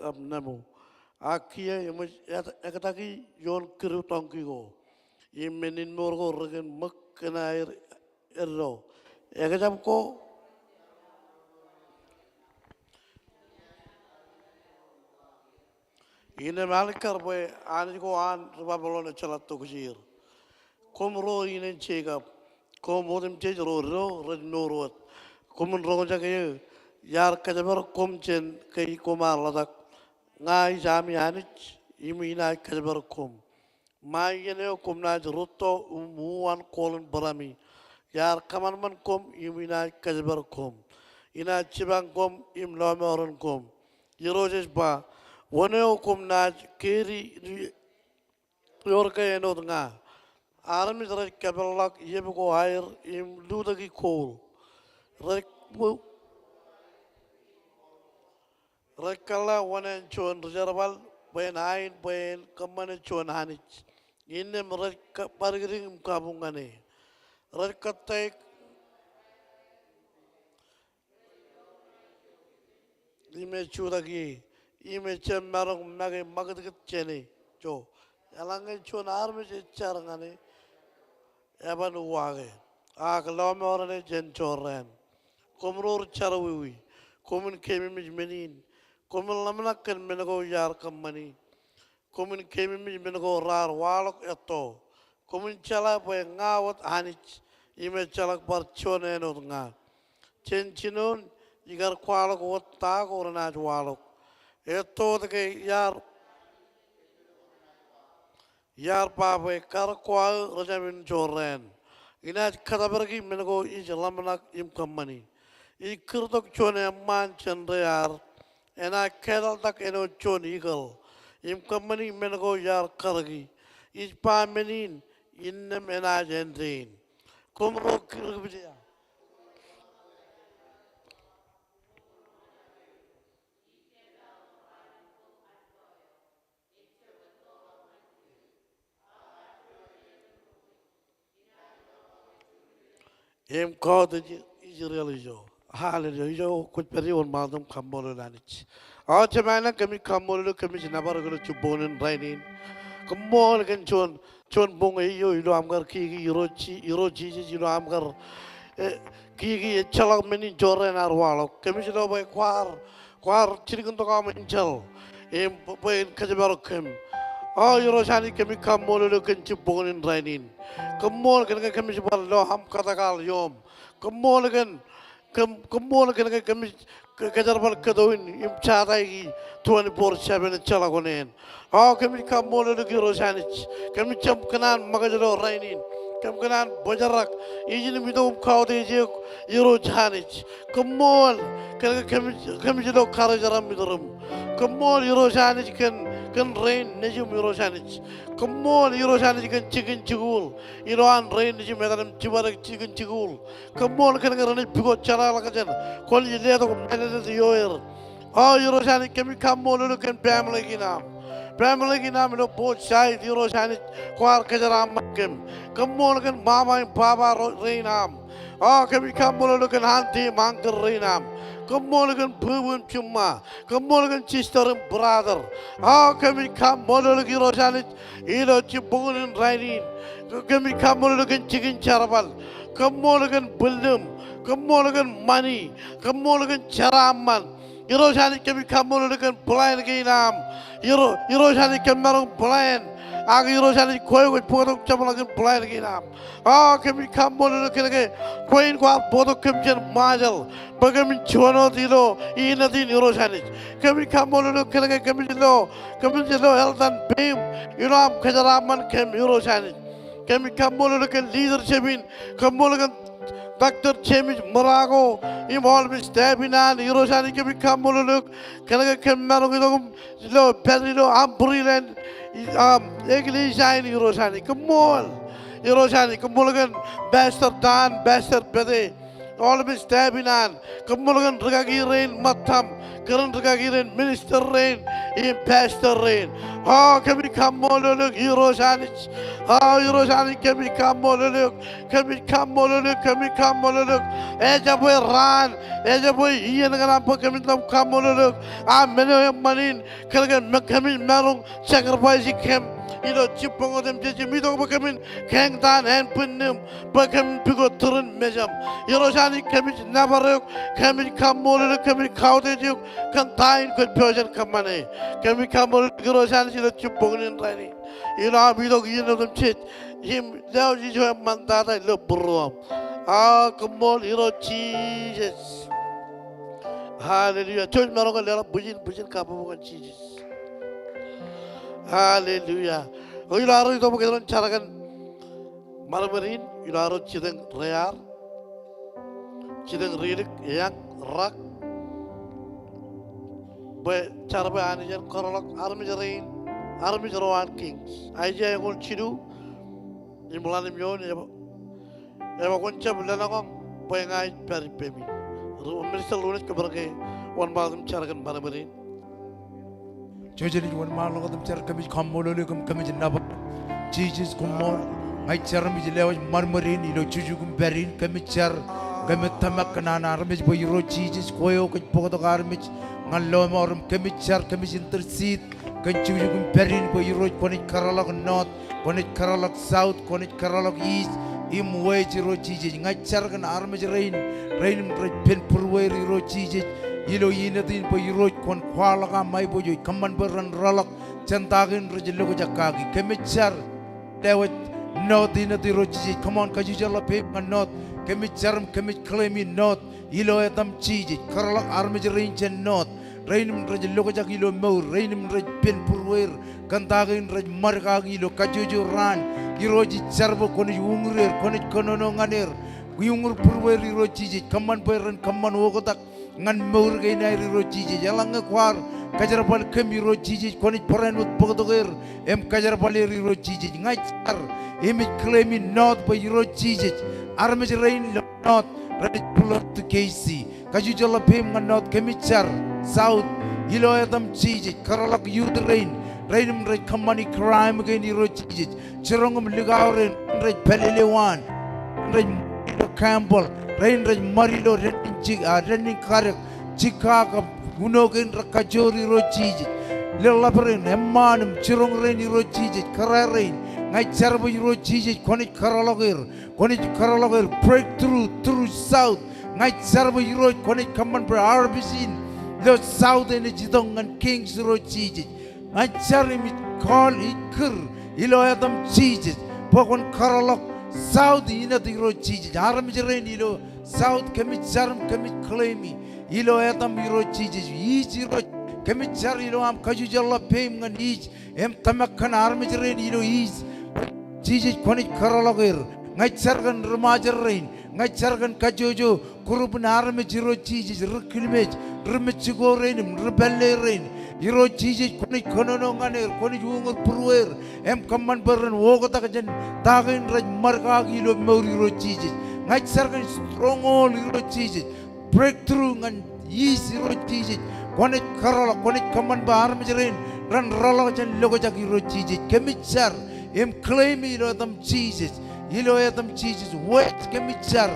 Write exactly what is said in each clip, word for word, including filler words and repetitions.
ḷap nemo. Ak kiiō eṃōj ektaki ioon kidu tọñki ko im men in mour ko rekōn ṃōk kōn aer eddo. Ekjab ko Innām alikkar bwe Anij ko an ri Babilon ejjeḷọk tokjāer. Koṃ ro inen Jekob, koṃ otemjej ro eddo rej mour wōt. Koṃwin roñjake eō iar kōjparok koṃ jān ke koṃ ar ḷotak. Ña ij ami Anij im inaaj kōjparok koṃ. Ṃae iien eo koṃ naaj rūtto im uwaan kooḷ in bōrami. Iar kōṃanṃan koṃ im inaaj kōjparok koṃ. Inaaj jipañ koṃ im lọmọọren koṃ. Irooj ej ba, wōn eo koṃ naaj keri ioon ke āinwōt ña? Armej rej kōpeḷḷọk iep ko aer im lutōki kooḷ. Rej Rej kōḷḷā wōṇāān juon ri jerbal bwe en ain bwe en kōṃṃane juon anij. Innām rej ka-, bar kiding im kabuñ ñan e. Rej kōttāik im ej jutak ie im ejjab maroñ make ṃakūtkūt jān e. Jo, eḷaññe juon armej ej jar ñan e, eban uwaake. Ak lọmọọren e jān jorrāān. Koṃ ro ri jerọwiwi, koṃwin keememej men in. Koṃwin ḷōmṇak kōn men ko iar kōṃṃani. Koṃwin keememej men ko raar waḷọk etto. Koṃwin jeḷā bwe ña wōt Anij im ejjeḷọk bar juon āinwōt ña. Jān jinoin ikar kwaḷọk wōt ta ko renaaj waḷọk. Etto wōt ke iar Iar ba bwe karōk ko aō rej jāmin jorrāān. Inaaj kōtpād ki men ko ij ḷōmṇak im kōṃṃani. Ij kūrtok juon eṃṃaan jān dear. Enaaj kāltak āinwōt juon eagle im kōṃṃani men ko iar karōki. Ij ba men in, innām enaaj āindein. Koṃ ro ri kōpij ia? Im kọọt ej Israel ijo. Hallelujah. Ijo kwōj pād ie wōnṃaanḷọk im kaṃṃoolol Anij. Aō jemān, kōmij kaṃṃoolol eok, kōmij nōbar eok ilo jibboñin rainin. Koṃṃool kōn juon, juon boñ eo ilo aṃ kar kiki Irooj Ji-, Irooj Jisōs, ilo aṃ kar, eh, kiki ejjeḷọk men in jorrāān ear waḷọk. Kōmij lo bwe kwaar Kwaar jilkintok aṃ enjeḷ im bwe en kōjparok kōm. O Irooj Anij, kōmij kaṃṃoolol eok kōn jibboñin rainin. Koṃṃool kōn ke kōmij bar lo aṃ kōtkaḷ iom. Koṃṃool kōn, koṃ-, koṃṃool kōn ke kōmij ke-, kōjerbal kōto in im jataiki twenty-four seven ejjeḷọk oṇāān. O kōmij kaṃṃoolol eok Irooj Anij. Kōmij jab kōṇaan ṃōkaj ilo rainin. Kōm kōṇaan bōjrak ijin im itok im kautiej eok Irooj Anij. Koṃṃool kōn ke kōmij, kōmij lo karijeram iturūṃ. Koṃṃool Irooj Anij kōn, kōn rein nejūṃ Irooj Anij. Koṃṃool Irooj Anij kōn jikin jikuuḷ ilo an rein nejūṃ etan im jibadek jikin jikuuḷ. Koṃṃool kōn ke renaaj pukot jeḷāḷọkjeṇ. Kwōnaaj letok mālōtlōt ioer. O Irooj Anij, kōmij kaṃṃoolol eok kōn family kein aṃ. Family kein aṃ ilo both side, Irooj Anij, kwaar kōjeraaṃṃan kōm. Koṃṃool kōn mama im baba ro-, rein aṃ. O kōmij kaṃṃoolol eok kōn auntie im uncle rein aṃ. Koṃṃool kōn bwebwe im jiṃṃa. Koṃṃool kōn sister im brother. O kōmij kaṃṃoolol eok Irooj Anij, ilo jibboñin rainin. Kōmij kaṃṃoolol eok kōn jikin jerbal. Koṃṃool kōn bwillūṃ. Koṃṃool kōn ṃani. Koṃṃool kōn jeraaṃṃan. Irooj Anij, kōmij kaṃṃoolol eok kōn plan kein aṃ. Iro-, Irooj Anij, kōm maroñ plan. Ak Irooj Anij, kwe kwōj bōktok jeṃḷọkin plan kein aṃ. O kōmij kaṃṃoolol eok kōn ke kwe in kwaar bōktok kōm jān Ṃajeḷ bwe kōmin juon wōt ilo inōt in Irooj Anij. Kōmij kaṃṃoolol eok kōn ke kōmij lo, kōmij lo eltan peiṃ ilo aṃ kōjeraaṃṃan kōm Irooj Anij. Kōmij kaṃṃoolol eok kōn leadership in, koṃṃool kōn Doctor James Morako im aolep staff in an Irooj Anij. Kōmij kaṃṃoolol eok kōn ke kōm maroñ itok im lo pād ilo umbrella in, um, eklejia in Irooj Anij. Koṃṃool Irooj Anij, koṃṃool kōn Pastor Dan, Pastor Pete, aolep staff in an. Koṃṃool kōn rūkaki rein ṃōttam, kōn rūkaki rein, minister rein im pastor rein. O kōmij kaṃṃoolol eok Irooj Anij. O Irooj Anij, kōmij kaṃṃoolol eok. Kōmij kaṃṃoolol eok, kōmij kaṃṃoolol eok. Ejabwe raan, ejabwe iien kōṇaan bwe kōmij ḷōmṇak kaṃṃoolol eok. A men eo eṃṃan in, kōnke kōmij maroñ sacrifice kōm ilo jibboñ otemjej im itok bwe kōmin keeñtaan ānbwinnūṃ bwe kōmin pukot turin mejaṃ. Irooj Anij, kōmij nōbar eok, kōmij kaṃṃoolol eok, kōmij kautiej eok kōn ta in kwōj pojak in kōṃṃane. Kōmij kaṃṃoolol eok Irooj Anij ilo jibboñin rainin, ilo aṃ itok iien otemjej im lewōj ijo eṃṃantata ilo būruōṃ. A koṃṃool Irooj Jisōs. Hallelujah. Jouj maroñ ke leḷọk bwijin, bwijin kabbokbok ñan Jisōs. Hallelujah. O ilo arro itok bwe kōjro en jar kōn ṃadṃōd in, ilo arro jitōñ rear, jitōñ rilik, eañ, rak, bwe jar bwe Anij en kōtḷọk armej rein, armej ro an Kings. Aiseia eñoul jilu im ḷalem eoon, ej ba, ej ba, kwōn jab lōḷñọñ bwe ña ij pād ippemi. Ri-, Minister Lunes, kwōmaroñ ke wōnṃaanḷọk im jar kōn ṃadṃōd in. Jouj im wōnṃaanḷọk wōt im jar. Kōmij kaṃṃoolol eok im kōmij nōbar. Jisōs koṃṃool. Ña ij jar im ij lewōj ṃadṃōd in ilo jukjuk im pād in. Kōmij jar, kōmij tōmak kōn an armej bwe Irooj Jisōs kwe eo kwōj bōktok armej ñan lọmọọr im kōmij jar, kōmij intercede kōn jukjuk im pād in bwe Irooj kwōnaaj kōtḷọk north, kwōnaaj kōtḷọk south, kwōnaaj kōtḷọk east im west Irooj Jisōs. Ña ij jar kōn armej rein, rein im rej pen būrueir Irooj Jisōs ilo inōt in bwe Irooj kwōn kwaḷọk aṃ aiboojoj kōṃṃan bwe ren rōḷọk jān ta kein rej lokjak kaki. Kōmij jar lewōj north inōt Irooj Jisōs. Come on, kajjojo ḷap peiṃ ñan north. Kōmij jar im kōmij claim i north ilo etaṃ Jisōs. Kōtḷọk armej rein jān north, rein im rej lokjak ilo mour, rein im rej pen būrueir kōn ta kein rej ṃad kaki ilo kajjojo raan. Irooj ij jar bwe kwōnaaj uñūr er, kwōnaaj kōnono ñan er. Uñūr būrueir Irooj Jisōs, kōṃṃan bwe ren kōṃṃan oktak ñan mour kein aer Irooj Jisōs. Eḷaññe kwaar kōjerbal kōm Irooj Jisōs, kwōnaaj barāinwōt bōktok er im kōjerbal er Irooj Jisōs. Ña ij jar im ij claim i north bwe Irooj Jisōs, armej rein ilo north renaaj belong to K C. Kajjojo ḷap peiṃ ñan north. Kōmij jar south ilo etaṃ Jisōs. Kōtḷọk youth rein, rein im rej kōṃṃani crime kein Irooj Jisōs. Jiroñ im likao rein, rein rej pālele waan, rein rej ṃad ilo gambling, rein rej ṃad ilo dān in jik, a, dān in kadek, jikka kab uno kein rekajjoor Irooj Jisōs. Ḷōḷḷap rein, eṃṃaan im jiroñ rein Irooj Jisōs, kōrā rein. Ña ij jar bwe Irooj Jisōs kwōnaaj kōtḷọk er. Kwōnaaj kōtḷọk er breakthrough through south. Ña ij jar bwe Irooj kwōnaaj kōṃṃan bwe harvest in ilo south enaaj itok ñan Kings Irooj Jisōs. Ña ij jar im ij call, ij kūr ilo etaṃ Jisōs bwe kwōn kōtḷọk south inōt Irooj Jisōs. Armej rein ilo south kōmij jar im kōmij claim i ilo etaṃ Irooj Jisōs. East Irooj kōmij jar ilo aṃ kajjojo ḷap peiṃ ñan east im tōmak kōn armej rein ilo east. Jisōs kwōnaaj kōtḷọk er. Ña ij jar kōn ri-Ṃajeḷ rein. Ña ij jar kōn kajjojo group in armej Irooj Jisōs, ri Kilmej, ri Mejiko rein im ri pālle rein. Irooj Jisōs kwōnaaj kōnono ñan er, kwōnaaj uñūr būrueir im kōṃṃan bwe ren oktak jān ta kein rej ṃad kaki ilo mour Irooj Jisōs. Ña ij jar kōn stronghold Irooj Jisōs. Breakthrough ñan east Irooj Jisōs. Kwōnaaj kōtḷọk, kwōnaaj kōṃṃan bwe armej rein ren rōḷọk jān lokjak Irooj Jisōs. Kōmij jar im claim ilo etaṃ Jisōs. Ilo etaṃ Jisōs. West kōmij jar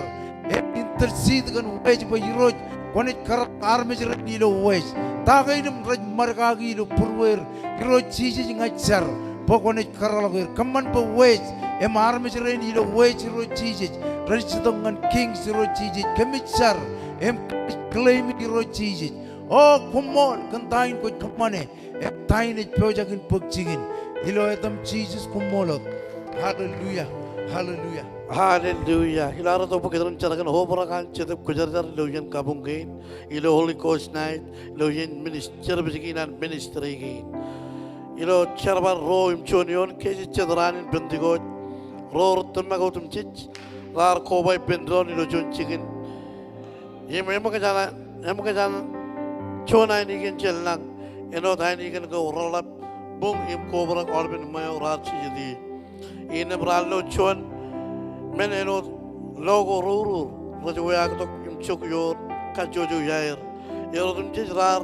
im intercede kōn west bwe Irooj kwōnaaj kōtḷọk armej rein ilo west. Ta kein im rej ṃad kaki ilo būrueir Irooj Jisōs, ña ij jar bwe kwōnaaj kōtḷọk er. Kōṃṃan bwe west im armej rein ilo west Irooj Jisōs rej itok ñan Kings Irooj Jisōs. Kōmij jar im claim Irooj Jisōs. O koṃṃool kōn ta in kwōj kōṃṃane im ta in ej pojak in bōk jikin. Ilo etaṃ Jisōs, koṃṃool wōt. Hallelujah. Hallelujah. Hallelujah. Ilo arro itok bwe kōjro en jar kōn obrak an Jetōb Kwōjarjar ilo iien kabuñ kein, ilo Holy Ghost night, ilo iien minis-, service kein an ministry kein. Ilo Jerbal ruo im juon eoon, ke ej jet raan in Pentekost, ro rej tōmak otemjej raar koba ippān doon ilo juon jikin. Im eṃōkaj an, eṃōkaj an juon ainikien jān lañ, āinwōt ainikien ko reḷap, buñ im kobrak aolepen ṃweo raar jijet ie. Innām raar lo juon men āinwōt lo ko rurur, rej weaaktok im jokjok kajjojo iaer. Er otemjej raar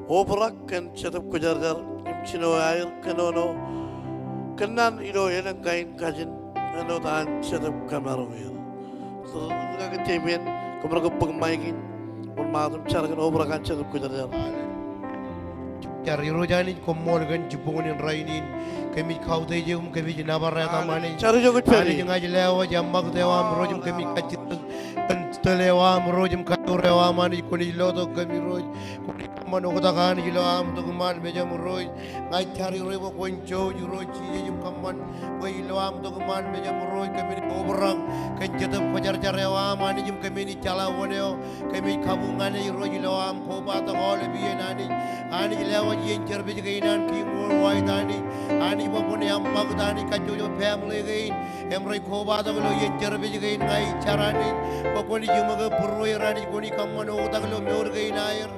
obrak kōn Jetōb Kwōjarjar im jino aer kōnono kōnnaan ilo elōñ kain kajin āinwōt an Jetōb kōmaroñ er. Ri-, rikaki Damian, kwōmaroñ ke bōk maik in, wōnṃaanḷọk im jar kōn obrak an Jetōb Kwōjarjar. Jar Irooj Anij, koṃṃool kōn jibboñōn in rainin. Kōmij kautiej eok im kōmij nōbar etaṃ Anij. Jar ijo kwōj pād ie. Anij ña ij lewōj eṃṃakūt eo aṃ Irooj im kōmij kajjitōk kōn tōl eo aṃ Irooj im kajoor eo aṃ Anij. Kwōnaaj lotok kōm Irooj. Kwōnaaj kōṃṃan oktak Anij ilo aṃ tok iṃaan mejaṃ Irooj. Ña ij jar Irooj bwe kwōn jouj Irooj Jisōs im kōṃṃan bwe ilo aṃ tok iṃaan mejaṃ Irooj kōmin obrak kōn Jetōb Kwōjarjar eo aṃ Anij im kōmin jeḷā wōn eo kōmij kabuñ ñan e Irooj ilo aṃ kobatok aolep iien Anij. Anij lewōj iien service kein an King Worldwide Anij. Anij bwe kwōn eṃṃakūt Anij kajjojo family kein im rej kobatok ilo iien service kein ña ij jar Anij bwe kwōnaaj jiṃōke būrueir Anij kwōnaaj kōṃṃan oktak ilo mour kein aer.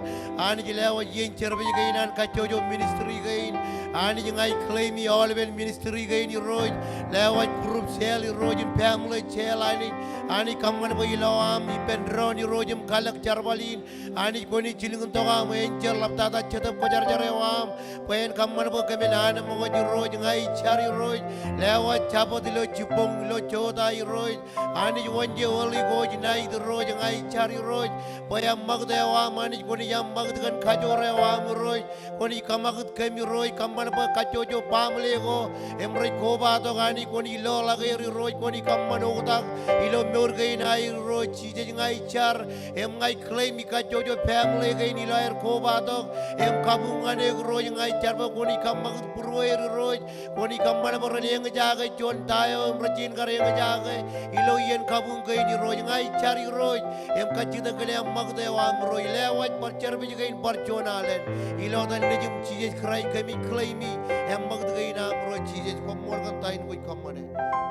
Anij lewōj iien service kein an kajjojo ministry kein. Anij ña ij claim e aolepen ministry kein Irooj. Lewōj group cell Irooj im family cell Anij. Anij kōṃṃan bwe ilo aṃ ippān doon Irooj im kalōk jerbal in. Anij kwōnaaj jilkintok aṃ enjeḷ ḷaptata Jetōb Kwōjarjar eo aṃ bwe en kōṃṃan bwe kōmin anemkwōj Irooj ña ij jar Irooj. Lewōj Jabōt ilo jibboñ ilo jota Irooj. Anij wōn je early coach night Irooj ña ij jar Irooj. Bwe eṃṃakūt eo aṃ Anij kwōnaaj eṃṃakūt kōn kajoor eo aṃ Irooj. Kwōnaaj kōṃakūt kōm Irooj kōṃṃan bwe kajjojo family ko im rej kobatok Anij kwōnaaj loḷọk er Irooj kwōnaaj kōṃṃan oktak ilo mour kein aer Irooj Jisōs ña ij jar im ña ij claim e kajjojo family kein ilo aer kobatok im kabuñ ñan eok Irooj ña ij jar bwe kwōnaaj kōṃṃakūt būrueir Irooj. Kwōnaaj kōṃṃan bwe ren eñjake juon ta eo im rej jañin kar eñjake ilo iien kabuñ kein Irooj. Ña ij jar Irooj im kajjitōk kōn eṃṃakūt eo aṃ Irooj. Lewōj bar service kein bar juon alen. Ilo etan Nejiṃ Jisōs Kraist kōmij claim e eṃṃakūt kein aṃ Irooj Jisōs. Koṃṃool kōn ta in kwōj kōṃṃane.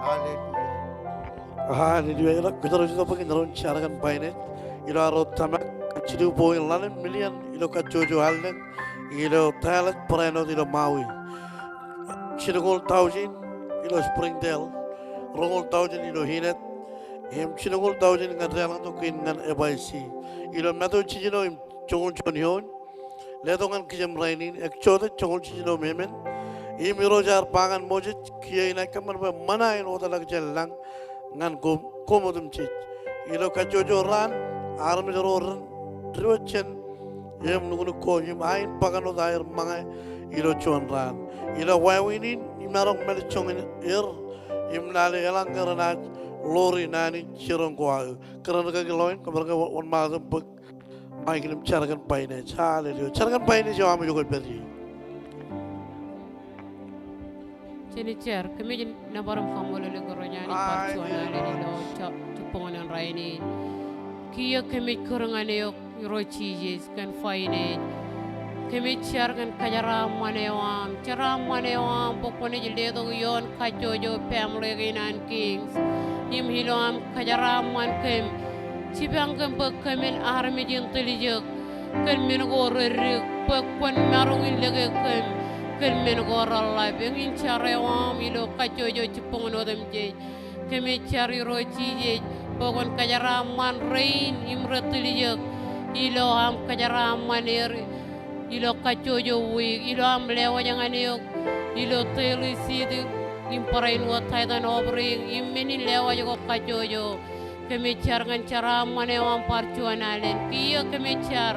Hallelujah. Hallelujah. Ilo kwōj jar ijo bwe kwōn jar kōn finance. Ilo arro tōmak kōn jilu point ḷalem million ilo kajjojo allōñ ilo Taḷaj barāinwōt ilo Maui. Jilñoul taujin ilo Springdale, roñoul taujin ilo Enid, im jilñoul taujin ñan deḷọñtok kein ñan F I C. Ilo Matu jiljino im joñoul juon eoon, letok ñan kijem rainin, Exodus joñoul jiljino im emān, im Irooj ear ba ñan Moses, kiiō inaaj kōṃṃan bwe ṃōṇa in wōtlọk jān lañ ñan koṃ, koṃ otemjej. Ilo kajjojo raan, armej ro ren diwōj jān eṃ nuknuk ko im ain bōkan wōt aer ṃōñā ilo juon raan. Ilo wāween in imaroñ mālejjoñin er im lale eḷaññe renaaj ḷoori naan in jiroñ ko aō. Kōrā rikaki Loin, kwōmaroñ ke wōnṃaanḷọk im bōk maik in im jar kōn finance. Hallelujah. Jar kōn finance eo aṃ ijo kwōj pād ie. Jen jar, kōmij nōbar im kaṃṃoolol eok Irooj Anij bar juon alen ilo jibboñōn in rainin. Kiiō kōmij kūr ñan eok Irooj Jisōs kōn finance. Kōmij jar kōn kōjeraaṃṃan eo aṃ, jeraaṃṃan eo aṃ bwe kwōnaaj letok ioon kajjojo family kein an Kings. Im ilo aṃ kōjeraaṃṃan kōm, jipañ kōm bwe kōmin armej in tiljek kōn men ko reddik, bwe kwōn maroñ in lōke kōm kōn men ko reḷḷap. Eñin jar eo aṃ ilo kajjojo jibboñōn otemjej. Kōmij jar Irooj Jisōs bwe kwōn kōjeraaṃṃan rein im rej tiljek ilo aṃ kōjeraaṃṃan er ilo kajjojo wiik, ilo aṃ lewōj ñan eok ilo daily seed im barāinwōt tithe and offering im men in lewōj ko kajjojo. Kōmij jar ñan jeraaṃṃan eo aṃ bar juon alen. Kiiō kōmij jar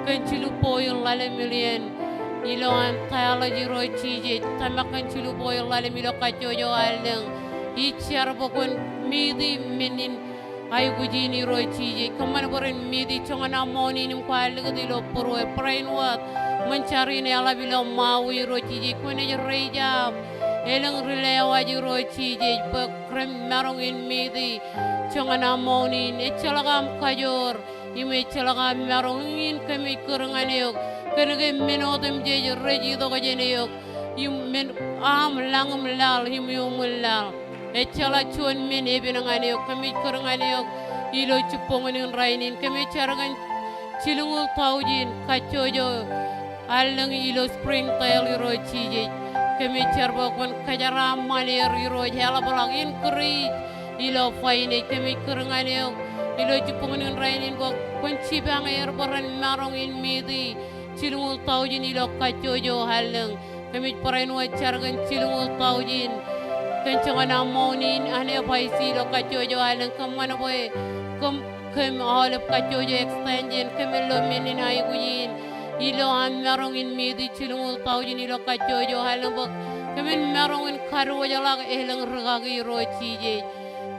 kōn jilu point ḷalem million ilo an Taḷaj Irooj Jisōs. Tōmak kōn jilu point ḷalem ilo kajjojo allōñ. Ij jar bwe kwōn meet e men in aikuj in Irooj Jisōs. Kōṃṃan bwe ren meet e joñan amount in im kwaar likūt ilo būrueir barāinwōt ṃōn jar in eḷap ilo Maui Irooj Jisōs. Kwōnaaj raise up elōñ ri lewōj Irooj Jisōs bwe ren maroñ in meet e joñan amount in. Ejjeḷọk aṃ kajoor im ejjeḷọk aṃ maroñ. Eñin kōmij kūr ñan eok kōn ke men otemjej rej itok jān eok im men aṃ lañ im laḷ im iuṃwin laḷ. Ejjeḷọk juon men epen ñan eok. Kōmij kūr ñan eok ilo jibboñōn in rainin. Kōmij jar ñan jilñoul taujin kajjojo allōñ ilo Springdale Irooj Jisōs. Kōmij jar bwe kwōn kōjeraaṃṃan er Irooj, eḷapḷọk, increase ilo finance. Kōmij kūr ñan eok ilo jibboñin rainin bwe kwōn jipañ er bwe ren maroñ in meet jilñuul taujin ilo kajjojo allōñ. Kōmij barāinwōt jar kōn jilñuul taujin kōn joñan amount in an FIC ilo kajjojo allōñ. Kōṃṃan bwe kōm, kōm aolep kajjojo extension, kōmij lo men in aikuj in ilo am maroñ in meet jilñuul taujin ilo kajjojo allōñ bwe kōmin maroñ in kadiwōjḷọk elōñ rikaki Irooj Jisōs.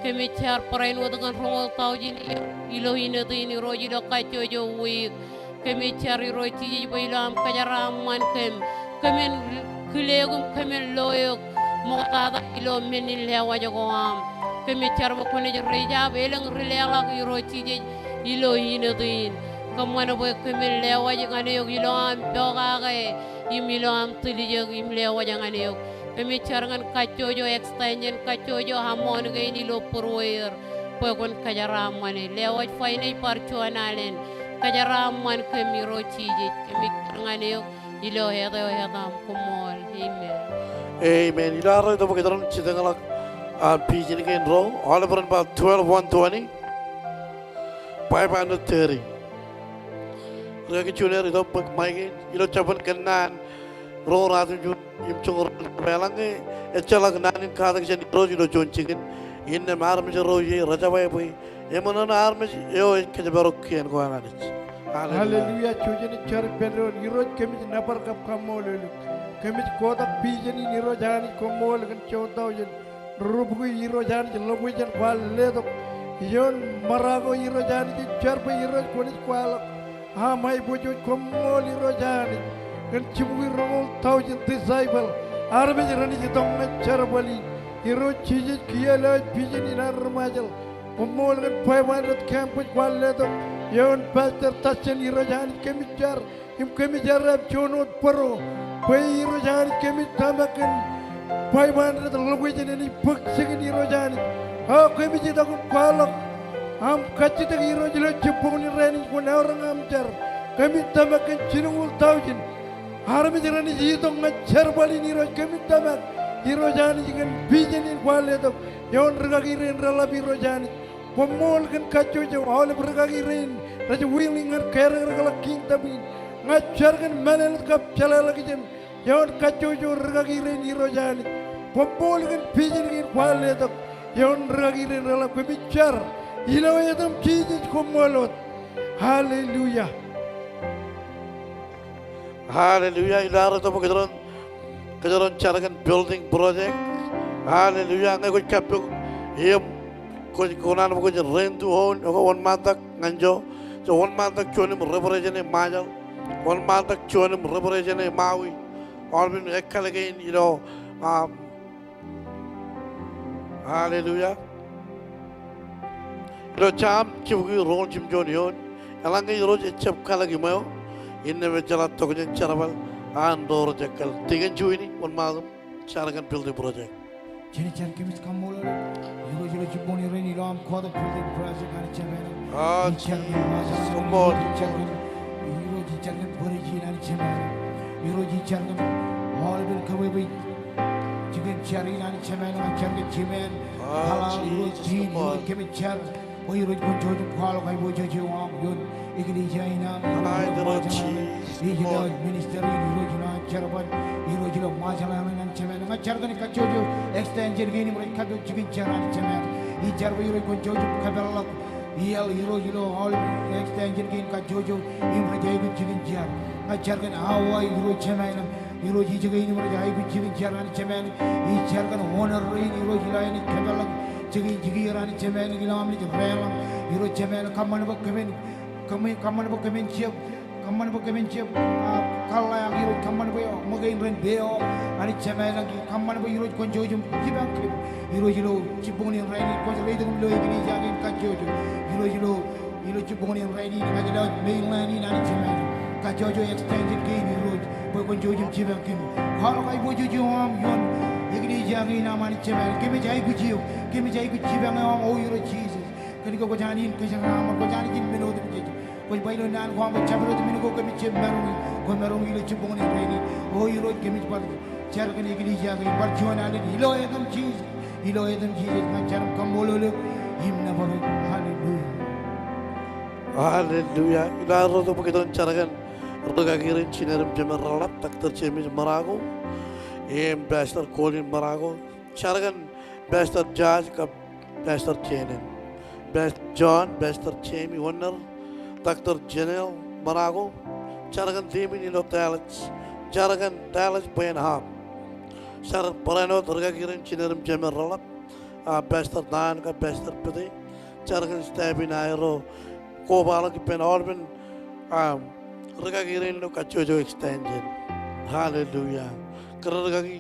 Kōmij jar barāinwōt kōn roñoul taujin ilo inōt in Irooj ilo kajjojo wiik. Kōmij jar Irooj Jisōs bwe ilo am kōjeraaṃṃan kōm, kōmin kile eok im kōmin lo eok ṃoktata ilo men in lewōj ko aṃ. Kōmij jar bwe kwōnaaj ri jab elōñ ri leḷọk Irooj Jisōs ilo inōt in. Kōṃṃan bwe kōmin lewōj ñan eok ilo am pokake im ilo am tiljek im lewōj ñan eok. Kōmij jar ñan kajjojo extension, kajjojo amount kein ilo būrueir bwe kwōn kōjeraaṃṃane. Lewōj finance bar juon alen. Kōjeraaṃṃan kōm Irooj Jisōs. Kōmij jar ñan eok ilo āt eo etaṃ, koṃṃool. Amen. Amen. Ilo arro itok bwe kōjro jitōñḷọk an vision kein ro, aolep ren ba twelve one twenty, five hundred thirty. Rikaki Junior, itok bwe maik in, ilo jabōn kōnnaan ro ratimjuon im joñoul ro, eḷaññe ejjeḷọk naan in katak jān Irooj ilo juon jikin, innām armej ro ie rej jab bwe eṃōṇōṇō armej eo ej kōjparok kien ko an Anij. Hallelujah. Hallelujah. Jujen jar ippān doon. Irooj, kōmij nōbar kab kaṃṃoolol eok. Kōmij kotak vision in, Irooj Anij, koṃṃool kōn juon taujin rubukwi, Irooj Anij, ḷọk wōj jān kwaar letok ioon Morocco, Irooj Anij. Ij jar bwe Irooj kwōnaaj kwaḷọk aṃ aiboojoj. Koṃṃool Irooj Anij kōn jibukwi roñoul taujin disciple armej renaaj itok ñan jerbal in. Irooj Jisōs, kiiō ḷọk vision in an ri Ṃajeḷ. Koṃṃool kōn five hundred camp kwōj kwaar letok ioon Pastor Dustin, Irooj Anij. Kōmij jar im kōmij jar im juon wōt bōro bwe Irooj Anij, kōmij tōmak kōn five hundred ḷọk wōj jān enaaj bōk jikin, Irooj Anij. O kōmij itok im kwaḷọk aṃ kajjitōk Irooj ilo jibboñin rainin, kwōn eoroñ aṃ jar. Kōmij tōmak kōn jilñuul taujin armej renaaj itok ñan jerbal in, Irooj. Kōmij tōmak, Irooj Anij, kōn vision in kwaar letok ioon rikaki rein reḷap, Irooj Anij. Koṃṃool kōn kajjojo aolep rikaki rein rej willing ñan kerōkrōkḷọk kingdom in. Ña ij jar kōn mālōtlōt kab jeḷāḷọkjeṇ ioon kajjojo rikaki rein, Irooj Anij. Koṃṃool kōn vision kein kwaar letok ioon rikaki rein reḷap. Kōmij jar ilo etaṃ Jisōs, koṃṃool wōt. Hallelujah. Hallelujah. Ilo arro itok bwe kōjro, kōjro jar kōn building project. Hallelujah. Ñe kwōj kappok im kwōj kōṇaan bwe kwōj rent to own, ekwe wōnṃaantak ñan ijo. Ijo wōnṃaantak juon im refrigeration e Ṃajeḷ. Wōnṃaantak juon im refrigeration e Maui. Aolep in ekkal kein ilo, um, Hallelujah. Ilo Sam jibukwi roñoul jimjuon eoon, eḷaññe Irooj ejjab kalōk iṃweo, innām ejjeḷọk tokjān jerbal an ro rej ekkal. Deacon Juini, wōnṃaantak im jar kōn building project. Jen jar. Kōmij kaṃṃoolol Irooj ilo jibboñin rainin ilo aṃ kotak building project Anij Jemem. Ah, ij jar kōn, koṃṃool. Ij jar kōn, Irooj ij jar kōn bwidej in Anij Jemem. Irooj ij jar kōn aolepen kōbwebwe jikin jar in Anij Jemem, ña ij jar kōn jimean. Ah, Irooj, Jesus, koṃṃool. Irooj kōmij jar bwe Irooj kwōn jouj im kwaḷọk aiboojoj eo aṃ ioon eklejia in aṃ. Ij jar ilo ministry in Irooj ilo an jerbal Irooj ilo Ṃajeḷ in Anij Jemem. Ña ij jar kōn kajjojo extension kein im rej kappok jikin jar Anij Jemem. Ij jar bwe Irooj kwōn jouj im kōpeḷḷọk iaḷ Irooj ilo aolep extension kein kajjojo im rej aikuj jikin jar. Ña ij jar kōn awa Irooj Jemem. Irooj ijoko in im rej aikuj jikin jar Anij Jemem. Ij jar kōn owner rein Irooj ilo aer naaj kōpeḷḷọk jikin jikier Anij Jemem ilo am naaj reḷọñ. Irooj Jemem kōṃṃan bwe kōmin, kōmin, kōṃṃan bwe kōmin jab, kōṃṃan bwe kōmin jab, ah, kōḷḷā ak Irooj kōṃṃan bwe ṃōk kein ren peiṃ. Anij Jemem kōṃṃan bwe Irooj kwōn jouj im jipañ kōm. Irooj ilo jibboñin rainin kwōj reitok im lo eklejia kein kajjojo. Irooj ilo Ilo jibboñin rainin ña ij lo mainland in Anij Jemem. Kajjojo extension kein Irooj bwe kwōn jouj im jipañ kōm. Kwaḷọk aiboojoj eo aṃ ioon eklejia kein aṃ Anij Jemem. Kōmij aikuj eok, kōmij aikuj jipañ eo aṃ, O Irooj Jisōs. Kōn ke kwōj an in kōjeraaṃṃan, kwōj an in men otemjej. Kwōj ba ilo naan ko aṃ bwe jabdewōt men ko kōmij jab maroñ, kwōj maroñ ilo jibboñin rainin. O Irooj, kōmij bar jar kōn eklejia kein bar juon alen ilo etaṃ Jisōs. Ilo etaṃ Jisōs ña ij jar im kaṃṃoolol eok im nōbar eok. Hallelujah. Hallelujah. Ilo ad ro tok bwe kōjro en jar kōn rūkaki rein, jined im jemed reḷap, Doctor James Marago im Pastor Colin Marago. Jar kōn Pastor George kab Pastor Jenen. Pastor John, Pastor Jamie Wonner, Doctor Janelle Marago. Jar kōn team in ilo Dallas. Jar kōn Dallas bwe en hab. Jar barāinwōt rūkaki rein, jined im jemed reḷap, a, Pastor Tan kab Pastor Pete. Jar kōn staff in aerro kobaḷọk ippān aolepen, a, rūkaki rein ilo Kajjojo Extension. Hallelujah. Kōrā rūkaki,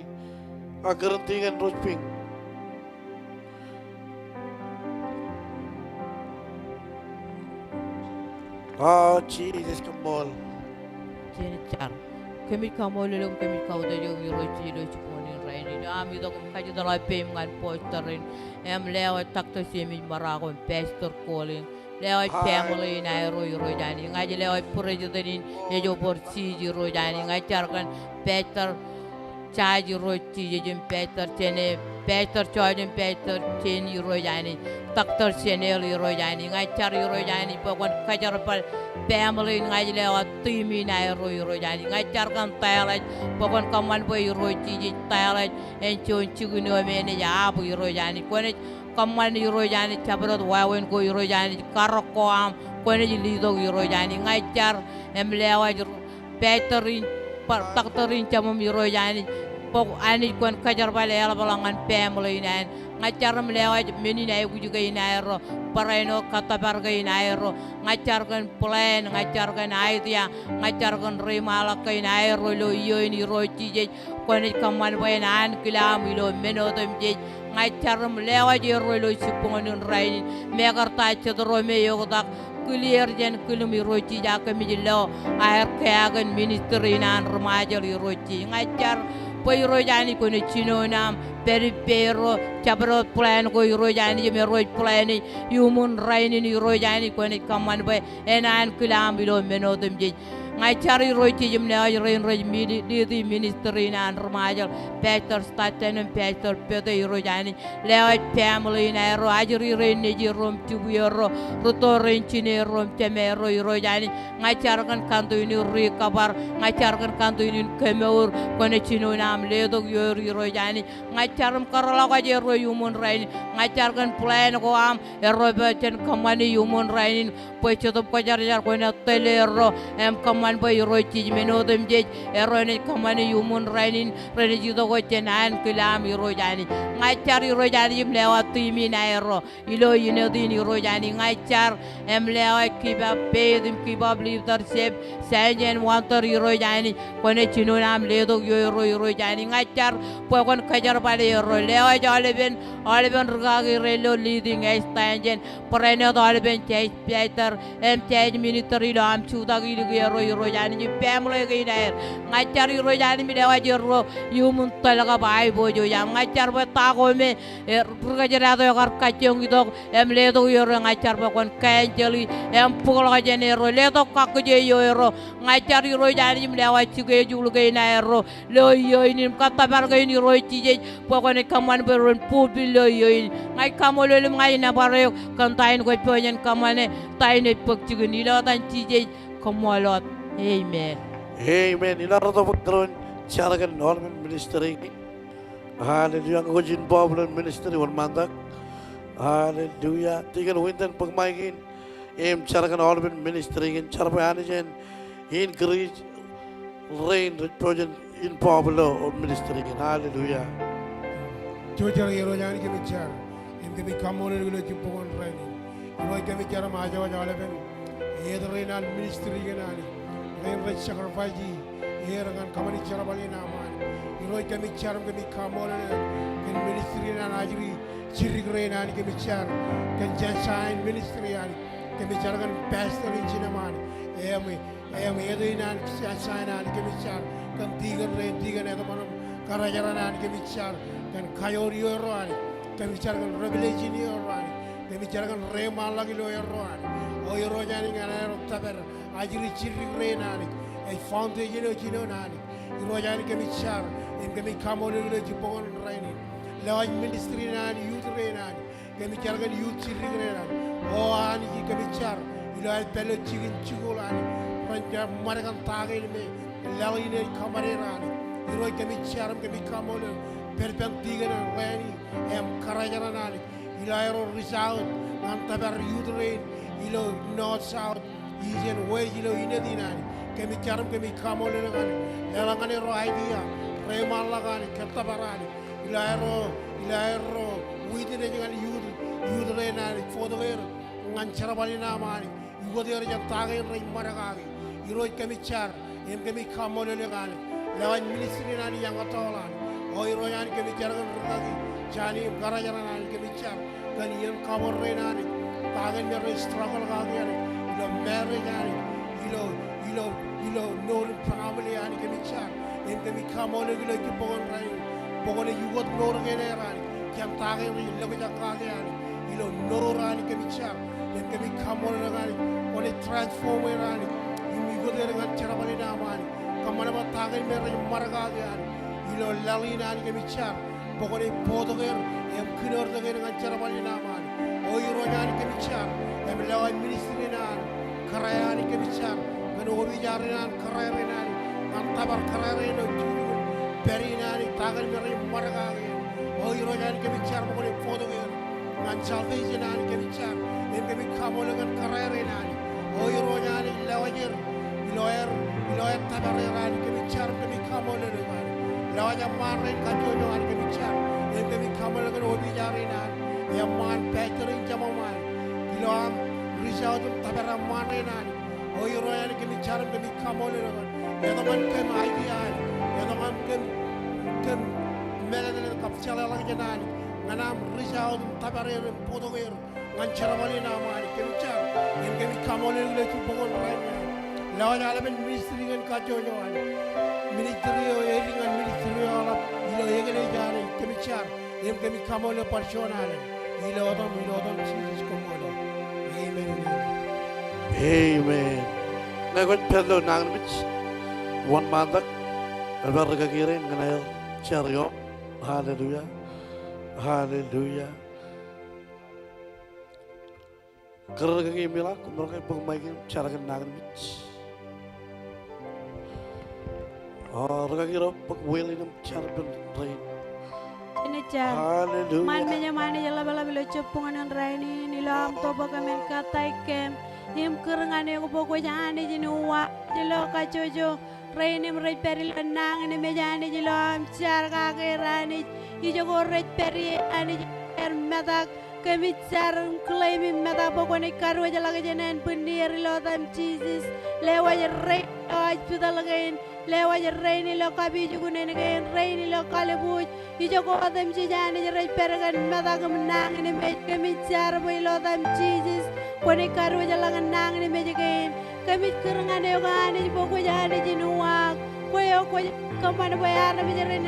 a, kōrā deacon Rosebing. O Jisōs, koṃṃool. Jen jar. Kōmij kaṃṃoolol eok, kōmij kautiej eok Irooj Jisōs ilo jibboñōn in rainin. Ilo am itok im kajjitōk ḷọk peiṃ ñan pastor in im lewōj Doctor James Marago im Pastor Colin. Lewōj family in aerro Irooj Anij. Ña ij lewōj president in ej overseas Irooj Anij. Ña ij jar kōn Pastor Jaj Irooj Jisōs im Pastor Jene, Pastor George im Pastor Jane Irooj Anij. Doctor Janelle Irooj Anij. Ña ij jar Irooj Anij bwe kwōn kōjerbal family in, ña ij lewōj team in aerro Irooj Anij. Ña ij jar kōn Dallas bwe kwōn kōṃṃan bwe Irooj Jisōs Dallas en juon jikin eo me enaaj aab Irooj Anij. Kwōnaaj kōṃṃan Irooj Anij jabdewōt wāween ko Irooj Anij, karōk ko aṃ, kwōnaaj lead tok Irooj Anij. Ña ij jar im lewōj pastor in, pa-, doctor in jemām Irooj Anij, bwe Anij kwōn kōjerbal eḷapḷọk ñan family in an. Ña ij jar im lewōj men in aikuj kein aerro, barāinwōt kōttōpar kein aerro. Ña ij jar kōn plan, ña ij jar kōn idea, ña ij jar kōn reiṃaanḷọk kein aerro ilo iiō in Irooj Jisōs. Kwōnaaj kōṃṃan bwe en ankilaam ilo men otemjej. Ña ij jar im lewōj erro ilo jibboñōn in rainin. Mekarta jet ro me eoktak, clear jān kilōm Irooj Jisōs, ak kōmij lo aer kea kōn ministry in an ri-Ṃajeḷ Irooj Jisōs. Ña ij jar bwe Irooj Anij kwōnaaj jinoin aṃ pād ippārro, jabdewōt plan ko Irooj Anij im erro ej plan e iuṃwin rainin Irooj Anij, kwōnaaj kōṃṃan bwe en ankilaam ilo men otemjej. Ña ij jar Irooj Jisōs im lewōj rein rej mini-, lead ministry in an ri-Ṃajeḷ, Pastor Staten im Pastor Pete Irooj Anij. Lewōj family in aerro, ajri rein nejierro im jibwierro, rūtto rein jinierro im jemeerro Irooj Anij. Ña ij jar kōn continue recover, ña ij jar kōn continue kemour, kwōnaaj jinoin aṃ letok ioer Irooj Anij. Ña ij jar im kōrḷọk wōj erro iuṃwin rainin. Ña ij jar kōn plan ko aṃ, erro rej ba jen kōṃṃani iuṃwin rainin. Bwe Jetōb Kwōjarjar kwōnaaj tōl erro im kōṃṃan bwe Irooj Jisōs men otemjej erro enaaj kōṃṃani iuṃwin rainin renaaj itok wōt jān ankilaam Irooj Anij. Ña ij jar Irooj Anij im lewōj team in aerro ilo inōt in Irooj Anij. Ña ij jar im lewōj keep up faith im keep up leadership, sign and wonder Irooj Anij. Kwōnaaj jinoin aṃ letok ioerro Irooj Anij. Ña ij jar bwe kwōn kōjerbale erro. Lewōj aolepen, aolepen rūkaki rein ilo leading extension. Barāinwōt aolepen church pastor im church minister ilo am jutak ilikiierro Irooj Anij im family kein aer. Ña ij jar Irooj Anij im lewōj erro iuṃwin tōl kab aiboojoj aṃ. Ña ij jar bwe ta ko me, e, ri kōjdat eo ekar kajjioñ itok im letok ioerro, ña ij jar bwe kwōn kaenjeḷi im bōkḷọk jān erro, letok kakkije ioerro. Ña ij jar Irooj Anij im lewōj schedule kein aerro ilo iiō in im kōttōpar kein Irooj Jisōs bwe kwōnaaj kōṃṃan bwe ren fulfill ilo iiō in. Ña ij kaṃṃoolol im ña ij nōbar eok kōn ta in kwōj pojak in kōṃṃane, ta in ej bōk jikin. Ilo etan Jisōs, koṃṃool wōt. Amen. Amen. Ilo ad ro tok bwe kōjro en jar kōn aolepen ministry kein. Hallelujah. Ñe kwōj involve ilo ministry, wōnṃaantak. Hallelujah. Deacon Winton, bōk mic in im jar kōn aolepen ministry kein. Jar bwe Anij en increase rein rej pojak in involve ilo ministry kein. Hallelujah. Jouj jar. Irooj Anij, kōmij jar im kōmij kaṃṃoolol eok ilo jibboñōn rainin. Irooj, kōmij jar im ajooj aolepen eet rein an ministry kein Anij, rein rej sacrifice er ñan kōṃṃani jerbal in aṃ Anij. Irooj, kōmij jar im kōmij kaṃṃoolol eok kōn ministry in an ajri jidik rein Anij. Kōmij jar kōn Sunshine Ministry Anij. Kōmij jar kōn pastor in jinem Anij im, im eet in an Sunshine Anij. Kōmij jar kōn deacon rein, deacon Edmund im kōrā jeran Anij. Kōmij jar kōn kajoor ioerro Anij. Kōmij jar kōn revelation ioerro Anij. Kōmij jar kōn reiṃaanḷọk ilo erro Anij. O Irooj Anij, ñan aerro tōpar ajri jidik rein Anij. Ej foundation eo jinoin Anij. Irooj Anij, kōmij jar im kōmij kaṃṃoolol eok ilo jibboñōn rainin. Lewōj ministry in an youth rein Anij. Kōmij jar kōn youth jidik rein Anij. O Anij, kōmij jar Ilo aer pād ilo jikin jikuuḷ Anij, ren jab ṃōd kōn ta kein me laḷ in ej kōṃṃane er Anij. Irooj kōmij jar im kōmij kaṃṃoolol pād ippān tikōn Reni im kōrā jān an Anij. Ilo aerro reach out ñan tōpar youth rein ilo north, south, east and west ilo inōt in Anij. Kōmij jar im kōmij kaṃṃoolol eok Anij. Leḷọk ñan erro idea, reiṃaanḷọk Anij, kōttōpar Anij. Ilo aerro, ilo aerro witness ñan youth, youth rein Anij, bōktok er ñan jerbal in aṃ Anij. Ukōt er jān ta kein rej ṃōd kake. Irooj kōmij jar im kōmij kaṃṃoolol eok Anij. Lewōj ministry in Anij eñtaan Anij. O Irooj Anij kōmij jar kōn rūkaki Jani im kōrā jān an Anij kōmij jar. Kōn iien kabōr rein Anij. Ta kein me rej struggle kake Anij. Ilo marriage Anij. Ilo, ilo, ilo mour in family Anij kōmij jar. Im kōmij kaṃṃoolol eok ilo jibboñōn rainin. Bwe kwōnaaj ukōt mour kein er Anij. Jān ta kein rej lokjak kake Anij. Ilo mour Anij kōmij jar. Im kōmij kaṃṃoolol eok Anij. Kwōnaaj transform er Anij. Im ukōt er ñan jerbal in aṃ Anij. Kōṃṃan bwe ta kein me rej ṃōd kake Anij. Ilo laḷ in Anij kōmij jar. Bwe kwōnaaj bōktok er im kinoortok er ñan jerbal in aṃ Anij. O Irooj Anij kōmij jar. Im lewōj ministry in an kōrā Anij kōmij jar. Kōn opiij eo in an kōrā rein Anij. Ñan tōpar kōrā rein ilo jukjuk in pād in Anij. Ta kein me rej ṃōd kake. O Irooj Anij kōmij jar bwe kwōnaaj bōktok er ñan salvation Anij kōmij jar. Im kōmij kaṃṃoolol kōn kōrā rein Anij. O Irooj Anij lewōj er. Ilo aer, ilo aer tōpar er Anij kōmij jar im kōmij kaṃṃoolol eok Anij. Lewōj eṃṃaan rein kajjojo Anij kōmij jar. Im kōmij kaṃṃoolol kōn opiij eo in Anij. Eṃṃaan pastor in jeṃaṃ Anij. Ilo aṃ reach out im tōpar eṃṃaan rein Anij. O Irooj Anij kōmij jar im kōmij kaṃṃoolol eok Anij. Etōñan kōm idea Anij. Etōñan kōm, kōm mālōtlōt kab jeḷāḷọkjeṇ Anij. Ñan aṃ reach out im tōpar er im bōktok er. Ñan jerbal in aṃ Anij kōmij jar. Im kōmij kaṃṃoolol eok ilo jibboñōn rainin. Lewōj aolepen ministry kein kajjojo Anij. Ministry eo edik ñan ministry eo eḷap. Ilo eklejia Anij kōmij jar. Im kōmij kaṃṃoolol bar juon alen. Ilo etaṃ, ilo etaṃ Jisōs koṃṃool. Amen. Amen. Ñe kwōj pād ilo nañinmej, wōnṃaantak, ebar rūkaki rein ñan aer jar ioon. Hallelujah. Hallelujah. Kōrā rūkaki im ilaḷ, koṃro ke bōk maik in jar kōn nañinmej. O, rūkaki ro bōk wheel in im jar ippān rein. Jenaaj jar. Hallelujah. Ṃaan mejaṃ Anij eḷapḷap ilo jibboñōn in rainin, ilo aṃ tōprak kōm im kōttāik kōm. Im kūr ñan eok bwe kwōj Anij in uwaak ilo kajjojo rein im rej pād ilo nañinmej Anij ilo aṃ jar kake er Anij. Ijoko rej pād ie Anij, er metak. Kōmij jar im claim im metak bwe kwōnaaj kadiwōjḷọk jān ānbwinnier ilo etaṃ Jisōs. Lewōj rein ilo hospital kein. Lewōj rein ilo kapijuknen kein, rein ilo kalbuuj. Ijoko otemjej Anij rej pād kōn metak im nañinmej. Kōmij jar bwe ilo etaṃ Jisōs kwōnaaj kadiwōjḷọk nañinmej kein. Kōmij kūr ñan eok Anij bwe kwōj Anij in uwaak. Kwe eo kwōj kōṃṃan bwe armej ren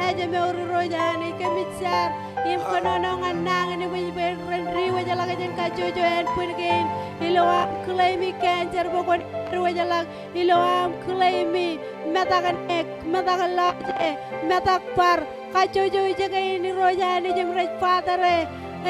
ejmour Irooj Anij. Kōmij jar im kōnono ñan nañinmej bwe ren diwōjḷọk jān kajjojo ānbwin kein. Ilo aṃ claim i cancer bwe kwōnaaj diwōjḷọk. Ilo aṃ claim i metak ṇe, metak lọje, metak bar, kajjojo ijoko in Irooj Anij im rej bother e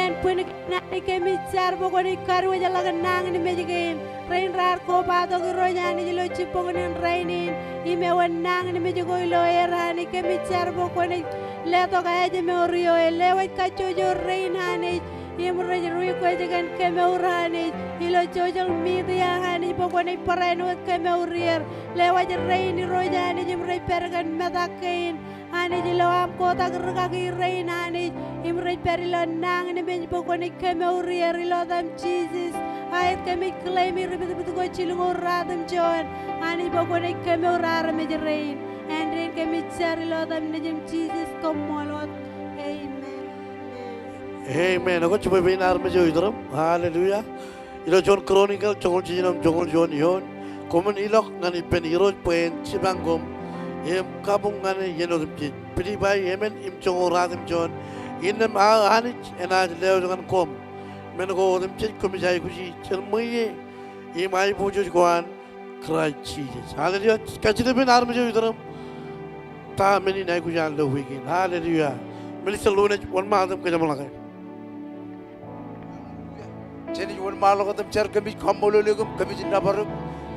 ānbwin kein Anij. Kōmij jar bwe kwōnaaj kadiwōjḷọk nañinmej kein. Rein raar kobatok Irooj Anij ilo jibboñōn in rainin im ewi nañinmej ko ilo er Anij. Kōmij jar bwe kwōnaaj letok ājmour ioe. Lewōj kajjojo rein Anij im rej request kōn kemour Anij ilo social media Anij bwe kwōnaaj barāinwōt kemour er. Lewōj rein Irooj Anij im rej pād kōn metak kein Anij ilo aṃ kotak rūkaki rein Anij im rej pād ilo nañinmej bwe kwōnaaj kemour er ilo etaṃ Jisōs. Aet kōmij claim i ri pitpit ko jilñuul ruatimjuon Anij bwe kwōnaaj kemour armej rein. Āindein kōmij jar ilo etaṃ Nejiṃ Jisōs, koṃṃool wōt. Amen. Amen. Ekwe, jibwe pein armej eo itureṃ. Hallelujah. Ilo juon Chronicle joñoul jiljino im joñoul juon eoon. Koṃwin ilọk ñan ippān Irooj bwe en jipañ koṃ im kabuñ ñan e iien otemjej. Pilippai emān im joñoul ruatimjuon. Innām aō Anij enaaj lewōj ñan koṃ. Men ko otemjej koṃij aikuji jān ṃweiie im aiboojoj ko an Kraist Jisōs. Hallelujah. Kajjitōk ippān armej eo itureṃ. Ta men in aikuj an ilo wiik in. Hallelujah. Minister Lunes, wōnṃaantak im kōjeṃḷọke. Jen wōnṃaanḷọk wōt im jar. Kōmij kaṃṃoolol eok im kōmij nōbar eok.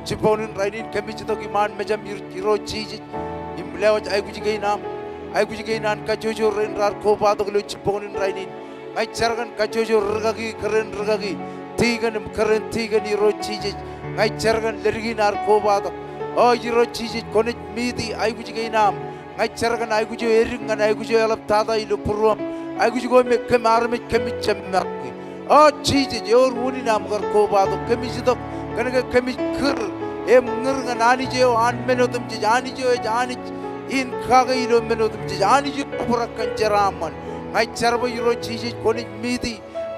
Jibboñōn rainin kōmij itok iṃaan mejaṃ Irooj Jisōs im lewōj aikuj kein aṃ, aikuj kein an kajjojo rein raar kobatok ilo jibboñōn rainin. Ña ij jar kōn kajjojo rūkaki, kōrā in rūkaki, tikōn im kōrā in tikōn Irooj Jisōs. Ña ij jar kōn leddik in ear kobatok. O Irooj Jisōs, kwōnaaj miiti aikuj kein aṃ. Ña ij jar kōn aikuj eo edik ñan aikuj eo eḷap tata ilo būruōṃ. Aikuj ko me kōm armej kōmij jab maroñ. O Jisōs, ewōr unin aṃ kar kobatok. Kōmij itok kōnke kōmij kūr im ñūr ñan Anij eo an men otemjej. Anij eo ej Anij in kake ilo men otemjej. Anij eo obrak kōn jeraaṃṃan. Ña ij jar bwe Irooj Jisōs kwōnaaj miiti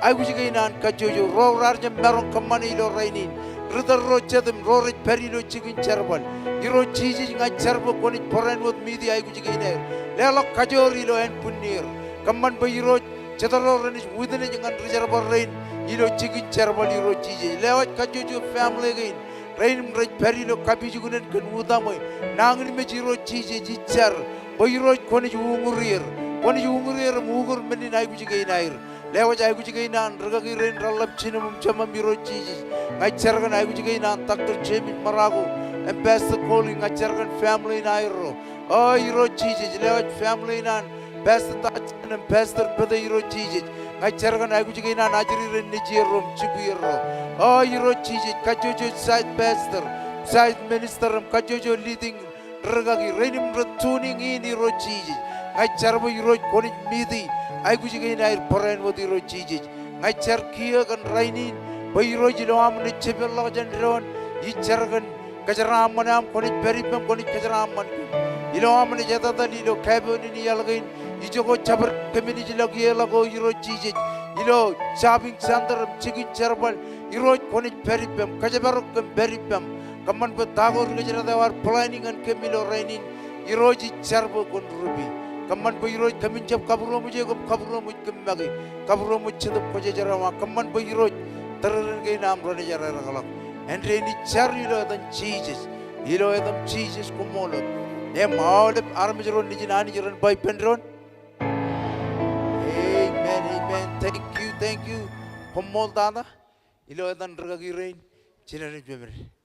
aikuj kein an kajjojo. Ro raar jab maroñ kōṃṃane ilo rainin. Ri tōl ro jet im ro rej pād ilo jikin jerbal. Irooj Jisōs, ña ij jar bwe kwōnaaj barāinwōt miiti aikuj kein aer. Leḷọk kajoor ilo ānbwinnier. Kōṃṃan bwe Irooj, jet ro renaaj witness ñan ri jerbal rein ilo jikin jerbal Irooj Jisōs. Lewōj kajjojo family kein. Rein im rej pād ilo kapijuknen kōn utaṃwe. Nañinmej Irooj Jisōs ij jar bwe Irooj kwōnaaj uñūr er. Kwōnaaj uñūr er im uñūr men in aikuj kein aer. Lewōj aikuj kein an rūkaki rein reḷap jinem im jemem Irooj Jisōs. Ña ij jar kōn aikuj kein an Doctor James Marago im Pastor Colin, ña ij jar kōn family in aerro. O Irooj Jisōs, lewōj family in an Pastor Dodson im Pastor Pete Irooj Jisōs. Ña ij jar kōn aikuj kein an ajri rein nejierro im jibwierro. O Irooj Jisōs, kajjojo site pastor, site minister im kajjojo leading rūkaki rein im rej tuning in Irooj Jisōs. Ña ij jar bwe Irooj kwōnaaj miiti aikuj kein aer barāinwōt Irooj Jisōs. Ña ij jar kiiō kōn rainin bwe Irooj ilo aṃ naaj jepeḷḷọk jān doon, ij jar kōn kōjeraaṃṃan eo aṃ kwōnaaj pād ippem, kwōnaaj kōjeraaṃṃan kōm. Ilo aṃ naaj etetal ilo kapoon in iaḷ kein, ijoko jabdewōt kōmij ḷọk ie ḷọk O Irooj Jisōs. Ilo shopping center im jikin jerbal, Irooj kwōnaaj pād ippem, kōjparok kōm pād ippem. Kōṃṃan bwe ta ko ri kōjdat eo ear planning ñan kōm ilo rainin, Irooj ij jar bwe kwōn rup e. Kōṃṃan bwe Irooj kōmin jab kabūroṃōj eok im kabūroṃōj kōm make. Kabūroṃōj Jetōb Kwōjarjar eo aṃ. Kōṃṃan bwe Irooj tōrerein kein aṃ renaaj ererekḷọk. Āindein ij jar ilo etan Jisōs. Ilo etan Jisōs koṃṃool wōt. Im aolep armej ro nejin Anij ren ba ippān doon. Amen, amen. Thank you, thank you. Koṃṃool tata. Ilo etan rūkaki rein, jinen im jemed.